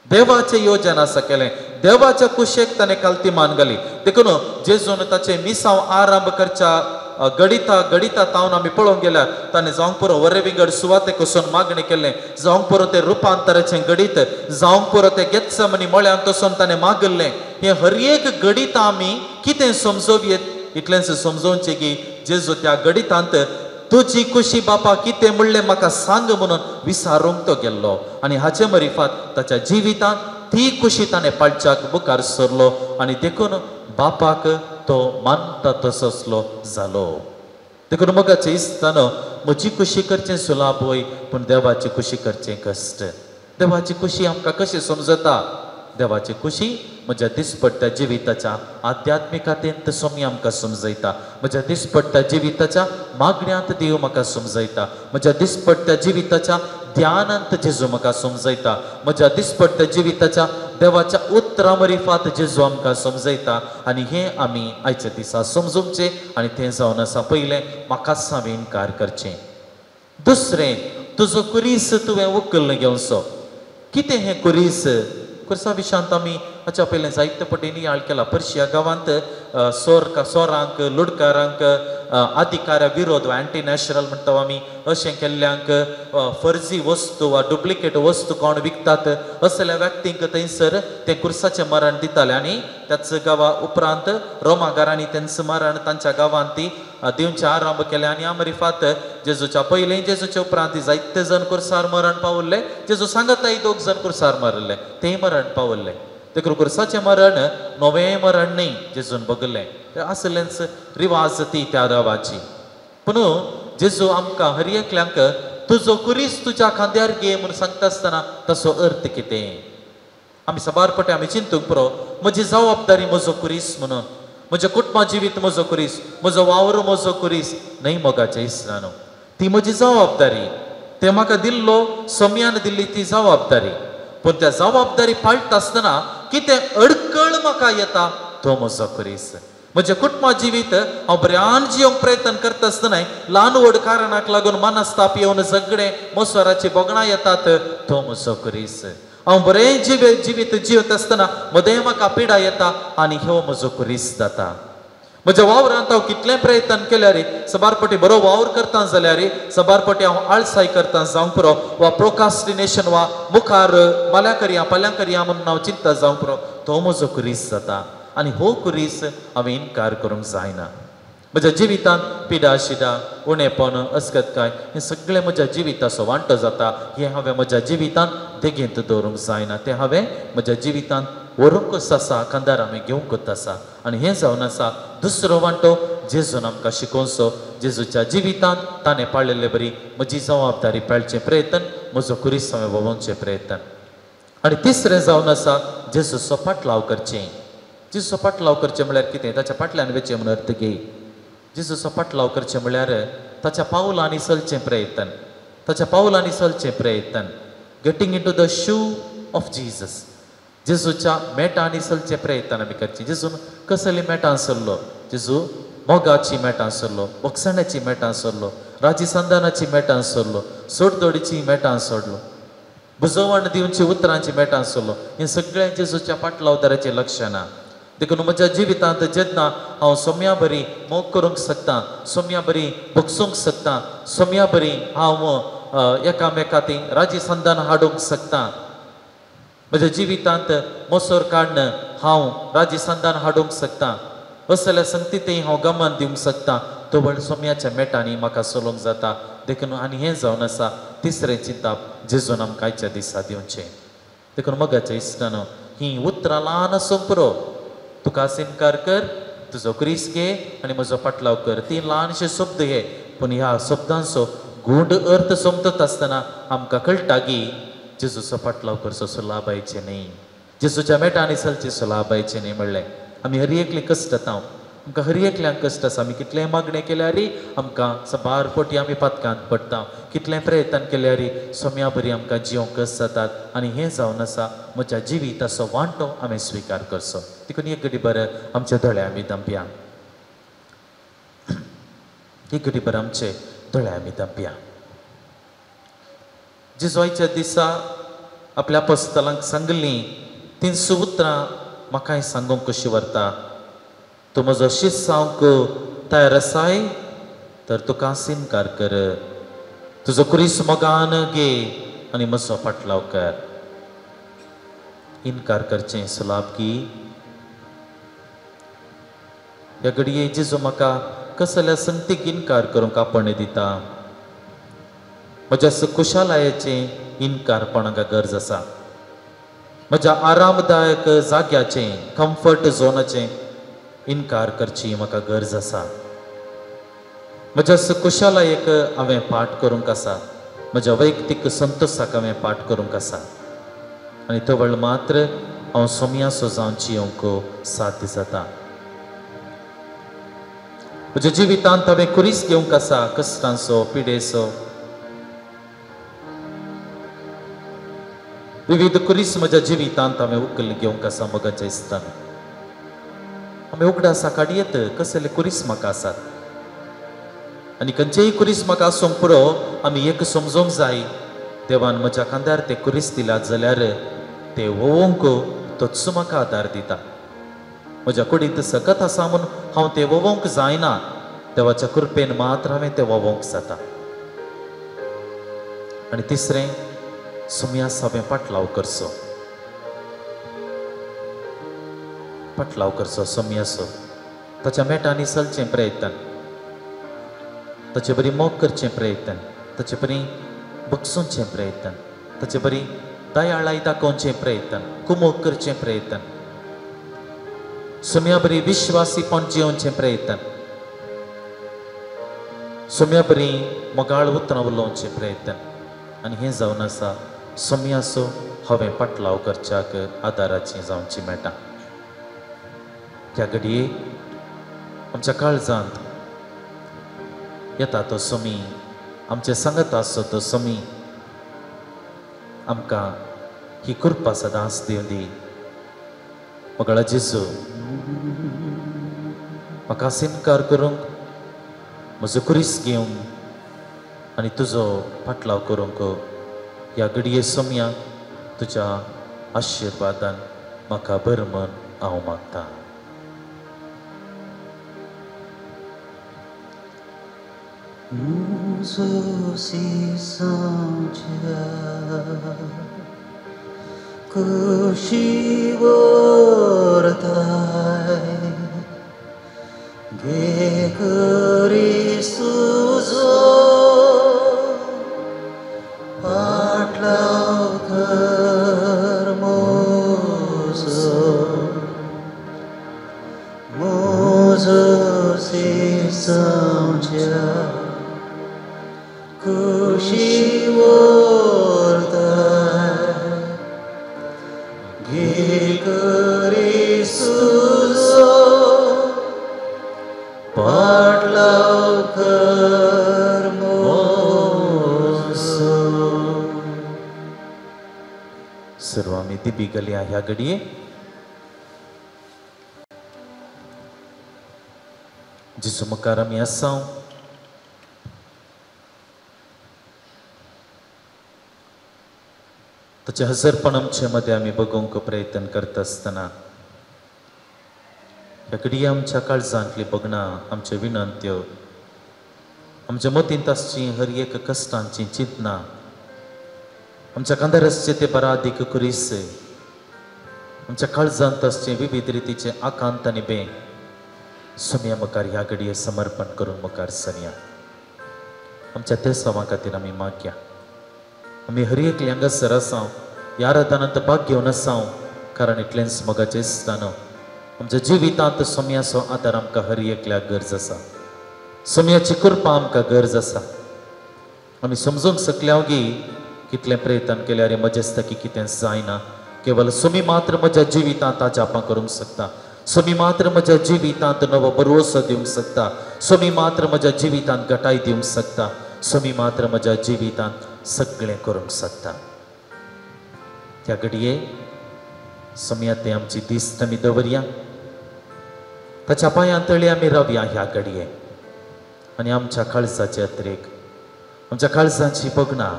देवाचें योजन आसा केलें, देवाच्या कुशेक ताणें कालती मान घाली. देखून जेजून ताचें मिसांव आरंभ करच्या गडिता गडिता तावन आमी पळोवंक गेल्यार ताणें जावंक पुरो वरे विंगड सुवातेक वचून मागणें केल्लें, जावंक पुरो तें रुपांतराचें गडीत, जावंक पुरो तें गेत्समनी मळ्यांत वचून ताणें मागिल्लें. हें हर एक गडिता आमी कितें समजोवयेत? इतलेंच समजोवचें की जेजू त्या गडितांत तुजी खुशी बापा कितें म्हणलें म्हाका सांग म्हणून विसारूंक तो गेल्लो आनी हाचे मरिफात ताच्या जिवितांत ती खुशी ताणें पाळच्याक मुखार सरलो आनी देखून बापाक तो मानता तसोसलो जालो. देखून मोगाचे इश्टानो म्हजी खुशी करचें सुलाभ वय, पूण देवाची खुशी करचें कश्ट. देवाची खुशी आमकां कशी समजता? देवाची खुशी म्हज्या दिसपट्ट्या जिविताच्या आध्यात्मिकतेंत स्वामी आमकां समजयता, म्हज्या दिसपट्ट्या जिविताच्या मागण्यांत देव म्हाका समजयता, म्हज्या दिसपट्ट्या जिविताच्या ध्यानांत जेजू म्हाका समजयता, म्हज्या दिसपट्ट्या जिविताच्या देवाच्या उतरां मरिफात जेजू आमकां समजयता. आनी हें आमी आयच्या दिसा समजूचे आनी तें जावन आसा पयलें म्हाकाच हांवें इनकार करचें. दुसरें, तुजो कुरीस तुवें उखल्ल घेवचो. कितें हें कुरीस? कुर्सा विशांत आमी हाच्या पयलें जायते पटी नियाळ केला. पर्शिया गांवांत सोरांक, लुडकारांक, अधिकाऱ्या विरोध वा एंटी नॅशनल म्हणटा आमी अशें केल्ल्यांक, फर्जी वस्तू वा डुप्लिकेट वस्तू कोण विकतात असल्या व्यक्तींक थंयसर ते कुर्साचें मरण दिताले. आनी त्याच गांवा उपरांत रोमागारांनी तेंच मरण तांच्या गांवांत ती दिवचें आरंभ केलें. आनी आमरिफात जेजूच्या पयलीं जेजूच्या उपरांत जायते जण कुर्सार मरण पावल्ले. जेजू सांगताय दोग जण कुर्सार मरले, तेय मरण पावल्ले. देखून कुर्साचें मरण नवें मरण न्ही जेजून बगलें, आसलेंच रिवाज ती त्या गांवाची. पूण जेजू आमकां हर एकल्यांक तुजो कुरीस तुज्या खांद्यार घे म्हूण सांगता आसतना तसो अर्थ कितें? आमी साबार पटे आमी चिंतूंक पुरो म्हजी जबाबदारी म्हजो कुरीस म्हणून, म्हजें कुटुंबा जिवीत म्हजो कुरीस, म्हजो वावर म्हजो कुरीस न्हय. मोगाचे इश्टानो, ती म्हजी जबाबदारी, ते म्हाका दिल्लो सम्यान दिल्ली ती जबाबदारी. पूण त्या जबाबदारी पाळटा आसतना कितें अडकळ म्हाका येता तो म्हजो कुरीस. म्हजें कुटुंबा जिवीत हांव बऱ्यान जियोंक प्रयत्न करता आसतना ल्हान व्हड कारणाक लागून मनस्ताप येवन झगडें मोसोराची भोगणां येतात तो म्हजो कुरीस. हांव बरें जिवीत जियत आसतना मदें म्हाका पिडा येता आनी ह्यो म्हजो कुरीस जाता. म्हज्या वावरांत हांव कितलें प्रयत्न केल्यार सबारपटी बरो वावर करता जाल्यार सबारपटी हांव आळसाय करता जावंक पुरो वा प्रोकास्टिनेशन वा मुखार फाल्यां करया फाल्यां करया म्हणून हांव चिंता जावंक पुरो, तो म्हजो कुरीस जाता. आनी हो कुरीस हांवें इनकार करूंक जायना. म्हज्या जिवितांत पिडा शिडा उणेपण अस्कतकाय हें सगळें म्हज्या जिविताचो वांटो जाता. हें हांवें म्हज्या जिवितांत देगेंत दवरूंक जायना, तें हांवें म्हज्या जिवितांत व्हरूंकच आसा, खांदार हांवें घेवंकच आसा. आनी हें जावन आसा दुसरो वांटो जेजून आमकां शिकोवचो. जेजूच्या जिवितांत ताणें पाळिल्ले बरी म्हजी जबाबदारी पाळचें प्रयत्न, म्हजो खुरीस हांवें वळोवचें प्रयत्न. आनी तिसरें जावन आसा जेजूचो पाटलाव करचें. जेजूचो पाटलाव करचें म्हळ्यार कितें? ताच्या फाटल्यान वचचें म्हूण अर्थ घे. जेजूचो पाटलाव करचें म्हळ्यार ताच्या पावलांनी चलचें प्रयत्न, ताच्या पावलांनी चलचें प्रयत्न. Getting into the shoe of Jesus. जेजूच्या मेटांनी चलचें प्रयत्न आमी करचें. जेजून कसली मेटां चल्लो? जेजू मोगाची मेटां चल्लो, बक्षाण्याची मेटां चल्लो, राजीसंधानाची मेटां चल्लो, सोडदोडीची मेटां सोडलो, बुजवण दिवची उतरांची मेटां चल्लो. हें सगळें जेजूच्या पाटलावदाराचें लक्षणां. देखून म्हज्या जिवितांत जेन्ना हांव सोम्या बरी मोग करूंक शकता, सोम्या बरी बगसूंक शकता, सोम्या बरी हांव एकामेका ती राजीसंधान हाडूंक शकता, म्हज्या जिवितांत मोसोर काडून हांव राजीसंधान हाडूंक शकता, असल्या संगतीतय हांव गमन दिवंक शकता, तवळ सोम्याच्या मेटांनी म्हाका चलोवंक जाता. देखून आनी हें जावन आसा तिसरें चिंताप जेजून आमकां आयच्या दिसा दिवचें. देखून मोगाच्या इश्टानो, हीं उतरां ल्हान आसूंक पुरो. तुका इनकार कर, तुजो क्रीस घे आनी म्हजो पाटलाव कर. ती ल्हानशे शब्द हे, पूण ह्या शब्दांचो गूढ अर्थ समजत आसतना आमकां कळटा की जेजूचो पाटलाव करचो सुलाभायचें न्ही, जेजूच्या मेटांनी चलचें सुलाभायचें न्ही. म्हणलें आमी हर एकली कश्ट जाता, आमकां हर एकल्यांक कश्ट आसा. आमी कितलें मागणें केल्यार आमकां साबार पटी आमी पातकांत पडटा, कितलें प्रयत्न केल्यार सोम्या बरी आमकां जिवंक कश्ट जातात. आनी हें जावन आसा म्हज्या जिविताचो वांटो हांवें स्विकार करचो. देखून एक घडी बरें आमच्या दोळे आमी दंपया, एक घडी बरें आमचे दोळे आमी दंपया. जेजू आयच्या दिसा आपल्या पस्तलांक सांगलीं तीं उतरां म्हाकाय सांगूंक कशी व्हरता. तूं म्हजो शीस जावंक तयार आसाय तर तुका इनकार कर, तुजो खुरीस मोगान घे आनी म्हजो पाटलाव कर. इनकार करचें सुलाभ की ह्या घडये जेजू म्हाका कसल्या संगतीक इनकार करूंक आपण दिता. म्हज्या खुशालायेचें इनकारपणाक गरज आसा, म्हज्या आरामदायक जाग्याचें कम्फर्ट झोनाचें इनकार करची म्हाका गरज आसा. म्हज्या खुशालायेक हांवें पाठ करूंक आसा, म्हज्या वैयक्तीक संतोशाक हांवें पाठ करूंक आसा. आनी तवळ मात्र हांव सोम्यासो जावन जियोंक साध्य जाता. म्हज्या जिवितांत हांवें खुरीस घेवंक आसा, कश्टांचो, पिडेचो, विविध खुरीस म्हज्या जिवितांत हांवें उखल घेवंक आसा. मोगाच्या इश्टान आमी उगडासा काडयेत कसले खुरीस म्हाका आसात आनी खंयचेय खुरीस म्हाका आसूंक पुरो. आमी एक समजूंक जाय, देवान म्हज्या खांद्यार ते खुरीस दिल्यात जाल्यार ते वोवंक तोच म्हाका आदार दिता. म्हज्या कुडींत सकत आसा म्हूण हांव ते वोवंक जायना, देवाच्या कृपेन मात्र हांवें ते वोवंक जाता. आनी तिसरें, सुम्यास हांवें पाटलाव करचो, पाटलाव करचो सोम्यासो, ताच्या मेटांनी चलचें प्रयत्न, ताचे बरी मोग करचें प्रयत्न, ताचे बरी बगसुचें प्रयत्न, ताचे बरी दयाळाय दाखोवचें प्रयत्न, कुमोक करचें प्रयत्न, सोम्या बरी विश्वासीपण जियोवचें प्रयत्न, सोम्या बरी मोगाळ उतरां उलोवचें प्रयत्न. आनी हें जावन आसा सोम्यासो हांवें पाटलाव करच्याक आदाराची जावची मेळटा. ह्या घडये आमच्या काळजांत येता तो सोमी, आमचे सांगत आसचो तो सोमी आमकां ही कृपा सदांच दिवं दी. मोगाळा जेजू, म्हाका इनकार करूंक, म्हजो खुरीस घेवंक आनी तुजो पाटलाव करूंक ह्या घडये सोम्या तुज्या आशिर्वादान म्हाका बरें मन हांव मागतां. खुशी वरताय घे खुरीस तुजो पाटलाव कर म्हजो, म्हजो सर्व आमी दिबी गलया ह्या घडये. जेजू मुखार आमी आसा. ताचें हजरपण आमचे मदें आमी बगोवंक प्रयत्न करता आसतना ह्या घडये आमच्या काळजांतली बगणां, आमच्यो विनंत्यो, आमच्या मतींत आसची हर एक कश्टांची चिंतना, आमच्या कांदार आसचे ते बरादीक कुरीस, आमच्या काळजांत आसचे विविध रितीचे आकांत आनी बे सोम्या मुखार ह्या घडये समर्पण करून मुखार सरया. आमच्या तेसांवा खातीर आमी मागया. आमी हर एकले हांगासर आसा, ह्या आराधनांत भाग घेवन आसा, कारण इतलेंच मोगाचें स्थान आमच्या जिवितांत सोम्याचो आदार आमकां हर एकल्याक गरज आसा. सोम्याची कृपा आमकां गरज आसा. आमी समजूंक शकल्या गी कितलें प्रयत्न केल्यार म्हजें की कितें जायना. केवल सोमी मात्र म्हज्या जिवितांत अजापां करूंक शकता. सोमी मात्र म्हज्या जिवितांत नवो भरवसो दिवंक शकता. सोमी मात्र म्हज्या जिवितांत गटाय दिवंक शकता. सोमी मात्र म्हज्या जिवितांत सगळें करूंक शकता. त्या घडये सोमया ते आमची दिस्त आमी दवरया, ताच्या पांयां तळी आमी रावया ह्या घडये आनी आमच्या काळजाचे अत्रेक, आमच्या काळजाची बगणां,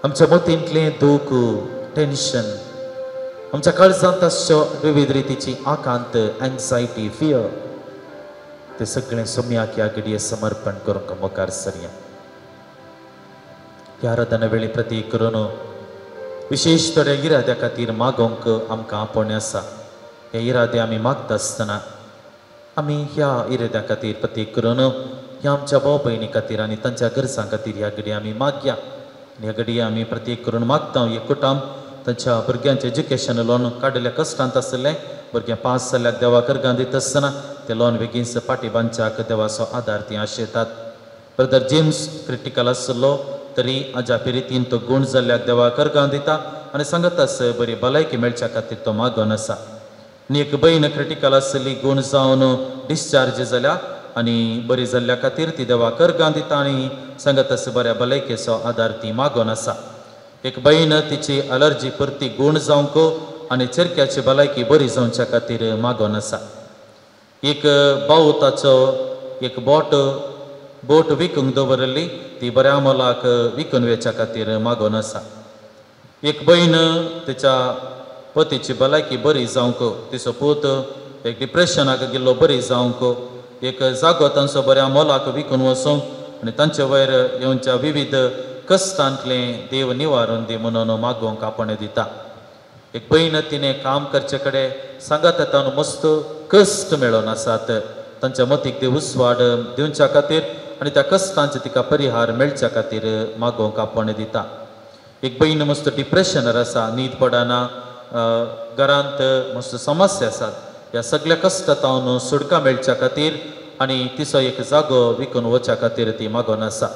आमच्या मतींतलें दूख, टेन्शन, आमच्या काळजांत आसच्यो विविध रितीची आकांत, एन्जायटी, फियर, ते सगळें सोम्याक ह्या घडये समर्पण करूंक मुखार सरया. ह्या आराधना वेळी प्रतीक करून विशेश थोड्या इराद्या खातीर मागोवंक आमकां आपोवणें आसा. हे इरादे आमी मागता आसतना आमी ह्या इराद्या खातीर प्रतीक करून ह्या आमच्या भाव भयणी खातीर आनी तांच्या गरजां खातीर ह्या घडये आमी मागया. ह्या घडये आमी प्रतीक करून मागता. एक कुटुंब तांच्या भुरग्यांचें एज्युकेशन लोन काडिल्ल्या कश्टांत आशिल्लें, भुरगें पास जाल्यार देवा करगां दिता आसतना तें लोन बेगीन फाटी बांदच्याक देवाचो आदार तीं आशेतात. ब्रदर जेम्स क्रिटिकल आशिल्लो तरी अजापी रितीन तो गूण जाल्ल्याक देवा करगां दिता आनी सांगत आस बरी भलायकी मेळच्या खातीर तो मागोन आसा. आनी एक भयण क्रिटिकल आशिल्ली, गूण जावन डिस्चार्ज जाल्या आनी बरी जाल्ल्या खातीर ती देवा करगां दिता आनी सांगत आस बऱ्या भलायकेचो आदार ती मागोन आसा. एक भयण तिची अलर्जी परती गूण जावंक आनी चेरक्याची भलायकी बरी जावच्या खातीर मागोन आसा. एक भाव ताचो एक बोट विकूंक दवरिल्ली, ती बऱ्या मोलाक विकून वेच्या खातीर मागोन आसा. एक भयण तिच्या पतीची भलायकी बरी जावंक, तिचो पूत एक डिप्रेशनाक गेल्लो बरी जावंक, एक जागो तांचो बऱ्या मोलाक विकून वचूंक आनी तांचे वयर येवच्या विविध कश्टांतलें देव निवारून दी म्हणून मागोवंक आपण दिता. एक भयण तिणें काम करचे कडेन सांगात तांकां मस्त कश्ट मेळोवन आसात, तांच्या मतीक देव उस्वाड दिवच्या खातीर आनी त्या कश्टांचे तिका परिहार मेळच्या खातीर मागोवंक आपण दिता. एक भयण मस्त डिप्रेशनार आसा, न्हीद पडना, घरांत मस्त समस्या आसात, ह्या सगळ्या कश्टांतून सुटका मेळच्या खातीर आनी तिचो एक जागो विकून वचच्या खातीर ती मागोवन आसा.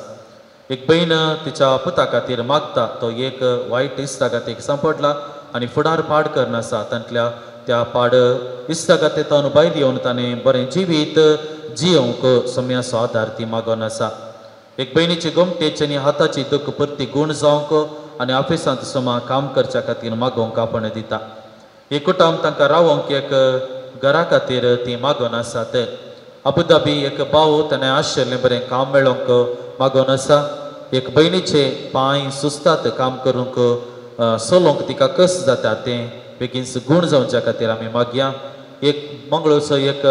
एक भयण तिच्या पुता खातीर मागता, तो एक वायट इश्टागतीक सांपडला आनी फुडार पाड करनासा, तांतल्या त्या पाड इश्टागतींतून भायर येवन ताणें बरें जिवीत जियोवंक सोम्याचो आदार ती मागोवन आसा. एक भयणीची गोमटेची आनी हाताची दुख परती गूण जावंक आनी ऑफिसांत सोमा काम करच्या खातीर मागोवंक आपण दिता. एक कुटुंब तांकां रावोंक एक घरा खातीर ती मागोवन आसात. अबुधाबी एक भाव ताणें आशिल्लें बरें काम मेळोवंक मागोवन आसा. एक भयणीचे पांय सुस्तात, काम करूंक चलोवंक तिका कस जाता, तें बेगीन गूण जावच्या खातीर आमी मागया. एक मंगळूरचो एक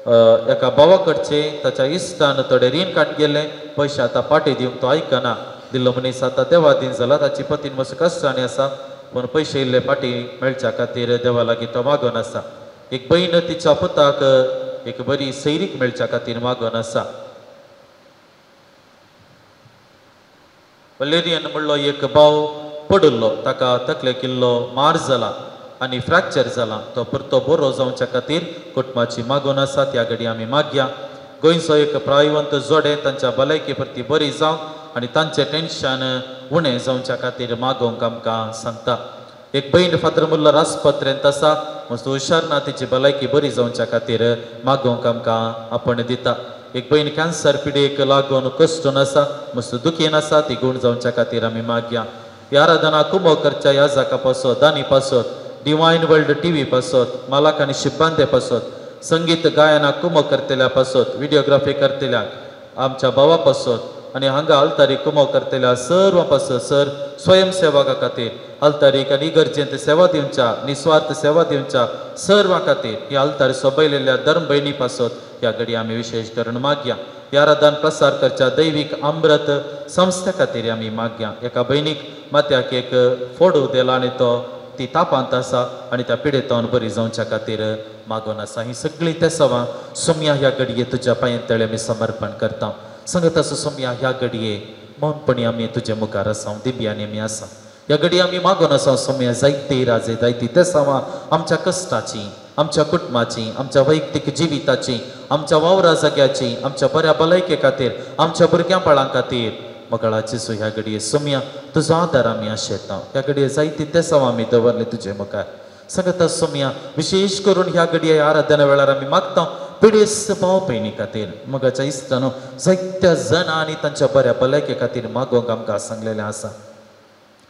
एका भावा कडचे ताच्या इश्टान थोडे रीण काड गेल्लें, पयशे आतां पाटी दिवंक तो आयकना. दिल्लो मनीस आतां देवा दीन जाला, ताची पतीन मातसो कश्टांनी आसा, पूण पयशे इल्ले पाटी मेळच्या खातीर देवा लागीं तो मागोवन आसा. एक भयण तिच्या पुताक एक बरी सैरीक मेळच्या खातीर मागोवन आसा. वलेरियन म्हणलो एक भाव पडिल्लो, ताका तकलेक इल्लो मार जाला आनी फ्रॅक्चर जाला, तो परतो बरो जावच्या खातीर कुटुंबाची मागोवन आसा. त्या घडी आमी मागया. गोंयचो एक प्रायवंत जोडे तांच्या भलायके प्रती बरी जावंक आनी तांचें टेन्शन उणें जावच्या खातीर मागोवंक आमकां सांगता. एक भयण फादर मुल्लर आस्पत्रेंत आसा, मस्त हुशार ना, तिची भलायकी बरी जावच्या खातीर मागोवंक आमकां आपण दिता. एक भयण कॅन्सर पिडेक लागून कश्टून आसा, मस्त दुखीन आसा, ती गूण जावच्या खातीर आमी मागया. ह्या आराधना कुमो करच्या याजका पासत, दानी पासत, डिवायन वर्ल्ड टीव्ही पासत, मालक आनी शिब्बांदे पासत, संगीत गायना कुमो करतल्या पासत, व्हिडिओग्राफी करतल्या आमच्या भावा पासत आनी हांगा आल्तारी कुमो करतल्या सर्व पासत सर स्वयंसेवका खातीर आल्तारीक आनी इगर्जेंत सेवा दिवच्या निस्वार्थ सेवा दिवच्या सर्वा खातीर ही आल्तारी सोबयलेल्या धर्म भयणी पासत ह्या घडी आमी विशेश करून मागया. ह्या आराधन प्रसार करच्या दैवीक अमृत संस्थे खातीर आमी मागया. एका भयणीक मात्याक एक फोडू दिला आनी तो ती तापांत आसा आनी त्या पिडेतावन बरी जावच्या खातीर मागून आसा. ही सगळीं तेसावां सोमया ह्या घडये तुज्या पांये तळे आमी समर्पण करता. सांगत आसा सोमया ह्या घडये मौनपणी आमी तुजे मुखार आसा, दिव्यांनी आमी आसा. ह्या घडये आमी मागून आसा सोमया जायती राजे जायती तेसावां आमच्या कश्टाची, आमच्या कुटुंबाची, आमच्या वैयक्तीक जिविताची, आमच्या वावरा जाग्याची, आमच्या बऱ्या भलायके खातीर, आमच्या भुरग्यां बाळां खातीर मगळाची सो ह्या घडये सोमया तुजो आदार आमी आशेता. ह्या घडये जायती तेसावां आमी दवरले तुजे मुखार. सांगता सोमया विशेश करून ह्या घडये आराधना वेळार आमी मागता पिडेस्त भाव भयणी खातीर, मगाच्या इश्टानो जायत्या जाणांनी तांच्या बऱ्या भलायके खातीर मागोवंक आमकां सांगलेलें आसा.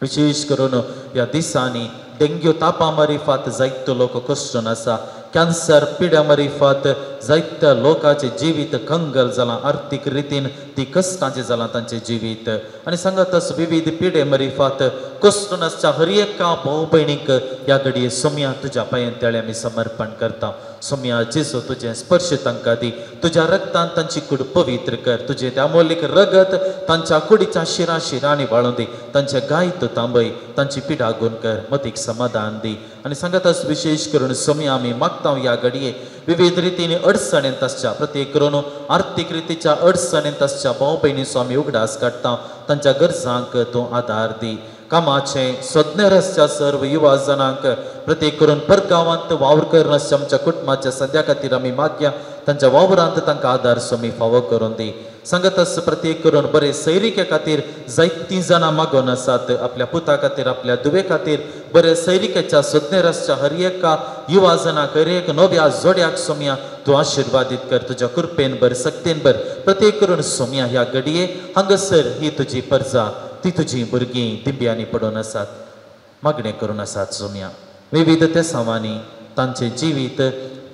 विशेश करून ह्या दिसांनी डेंग्यू तापा मारिफात जायतो लोक कश्टून आसा, कॅन्सर पिड्या मारिफात जायत्या लोकांचें जिवीत कंगल जालां, आर्थीक रितीन ती कश्टांचें जालां तांचें जिवीत. आनी सांगतच विविध पिडे मारिफात कश्टून आसच्या हर एका भाव भयणीक ह्या घडये सोमया तुज्या पांये तळे आमी समर्पण करता. सोमया जेजू तुजें स्पर्श तांकां दी, तुज्या रक्तान तांची कूड पवित्र कर, तुजें त्या अमोलीक रगत तांच्या कुडीच्या शिरा शिरांनी वाळून दी, तांचे गाय तूं तांबय, तांची पिडा गुण कर, मतीक समाधान दी. आनी सांगतच विशेश करून सोमया आमी मागता ह्या घडये विविध रितीन अडचणेंत आसच्या, प्रत्येक करून आर्थीक रितीच्या अडचणेंत आसच्या भाव भयणीचो आमी उगडास काडटा, तांच्या गरजांक तूं आदार दी. कामाचें सोदनेर आसच्या सर्व युवा जाणांक प्रत्येक करून परगांवांत वावर करनासच्या आमच्या कुटुंबाच्या सद्या खातीर आमी मागया, तांच्या वावरांत तांकां आदार सोमी फावो करून दी. सांगतच प्रत्येक करून बरे सैरिके खातीर जायतीं जाणां मागून आसात, आपल्या पुता खातीर, आपल्या धुवे खातीर बरे सैरिकेच्या सोदनेर आसच्या हर एका युवा जणांक, हर एक नव्या जोड्याक सोमया तूं आशिर्वादीत कर, तुज्या कृपेन भर, सक्तेन भर. प्रत्येक करून सोमया ह्या घडये हांगासर ही तुजी परजा, ती तुजी भुरगीं दिंब्यांनी पडून आसात, मागणें करून आसात सोमया. विविध तेसावांनी तांचें जिवीत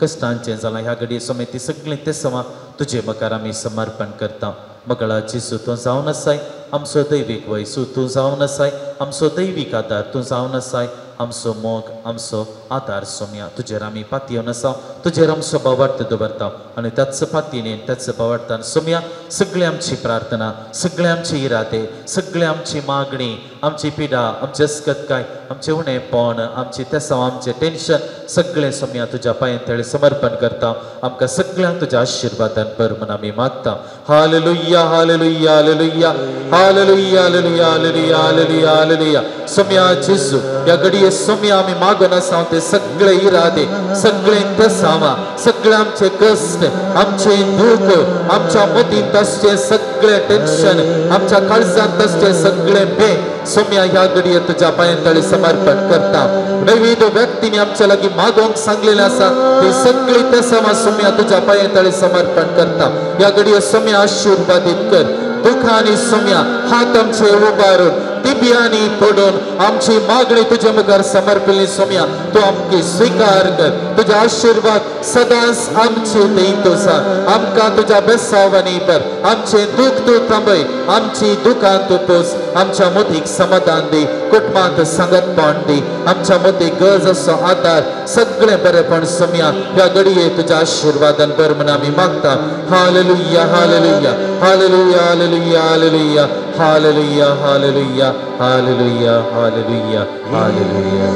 कश्टांचें जालां. ह्या घडये सोमया ती सगळीं तेसावां तुजे मुखार आमी समर्पण करता. मगळा जेजू तूं जावन आसाय आमचो दैवीक वयसू, तूं जावन आसाय आमचो दैवीक आदार, तूं जावन आसाय आमचो मोग, आमचो आदार सोमया. तुजेर आमी पातयेवन आसा, तुजेर आमचो भावार्थ दवरता आनी त्याच पातयेन त्याच भावार्थान सोमया सगळी आमची प्रार्थना, सगळे आमचे इरादे, सगळी आमची मागणी, आमची पिडा, आमची अस्कतकाय, आमचें उणेपण, आमची तेसांव, आमचें टेन्शन सगळें सोमया तुज्या पांये तळे समर्पण करता. आमकां सगळ्यांक तुज्या आशिर्वादान भर म्हूण आमी मागता. Hallelujah, hallelujah, hallelujah, hallelujah, hallelujah, hallelujah, hallelujah, hallelujah. Somaiya जेजू ह्या घडये सोमया आमी मागून आसा ते सगळे इरादे, सगळे तेसांवां, सगळे आमचे कश्ट, आमचे दूख, आमच्या मतींत आसचें सगळें टेन्शन, आमच्या काळजांत आसचें सगळें बे सोमया ह्या घडये तुज्या पांये तळे समर्पण करता. विविध व्यक्तींनी आमच्या लागीं मागोवंक सांगलेलें आसा ती सगळी तेसांवां सोमया तुज्या पांये तळे समर्पण करता. ह्या घडये सोमया आशिर्वादीत कर. दुखांनी सोमया हात आमचे उबारून दिव्यांनी पडून आमची मागणी तुज्या मुखार समर्पिल्ली सोमया तूं आमची स्विकार कर. तुझे आशिर्वाद सदांच आमचे देत आसा. आमकां तुज्या बेसावांनी भर, आमचें दूख तूं थांबय, आमची दुखां तूं पोस, आमच्या मतीक समाधान दी, कुटुंबांत सांगतपण दी, आमच्या मतीक गरज असो आदार, सगळें बरेपण सोमया ह्या घडये तुज्या आशिर्वादान भर म्हूण आमी मागता. Hallelujah, hallelujah, hallelujah, hallelujah, hallelujah, hallelujah, hallelujah, hallelujah, hallelujah, hallelujah.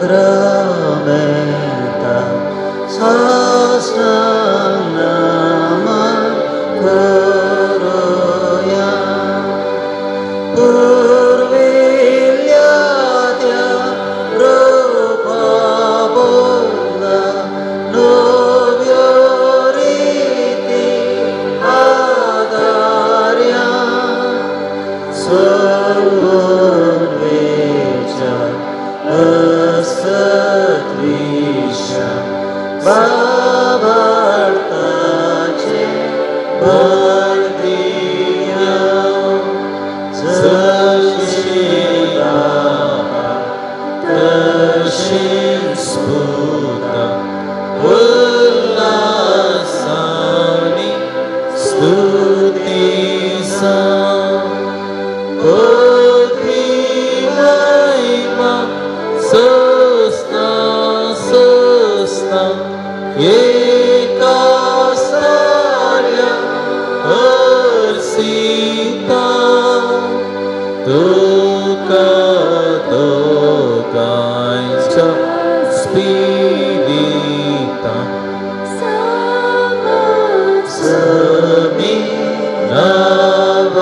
Sacramenta साष्टांग नमन करूया, पुर्विल्ल्या त्या रूपाबोला नव्यो रीती आदार्या, सर्वोन्वेच्या असद्विषा बाबार्थाचे बळ दिया. पदवी महिमा सस्ना सस्ना एका साऱ्या हर्षिता तुका दोगांयच्या स्पिरिता समी नावाडता.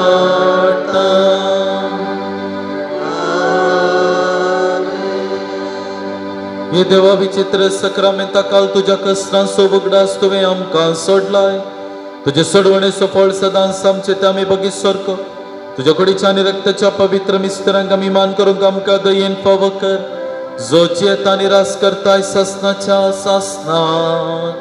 हे देवा विचित्र सक्रामेंता काल तुज्या कसरांचो उगडास तुवें आमकां सोडलाय. तुजे सोडवणेचो फळ सदांच आमचे ते आमी बगीत सारको तुज्या कुडीच्या आनी रक्ताच्या पवित्र मिस्तरांक आमी मान करूंक आमकां दयेन फावो कर, जो जियेता आनी रास करताय सासनाच्या सासनाक.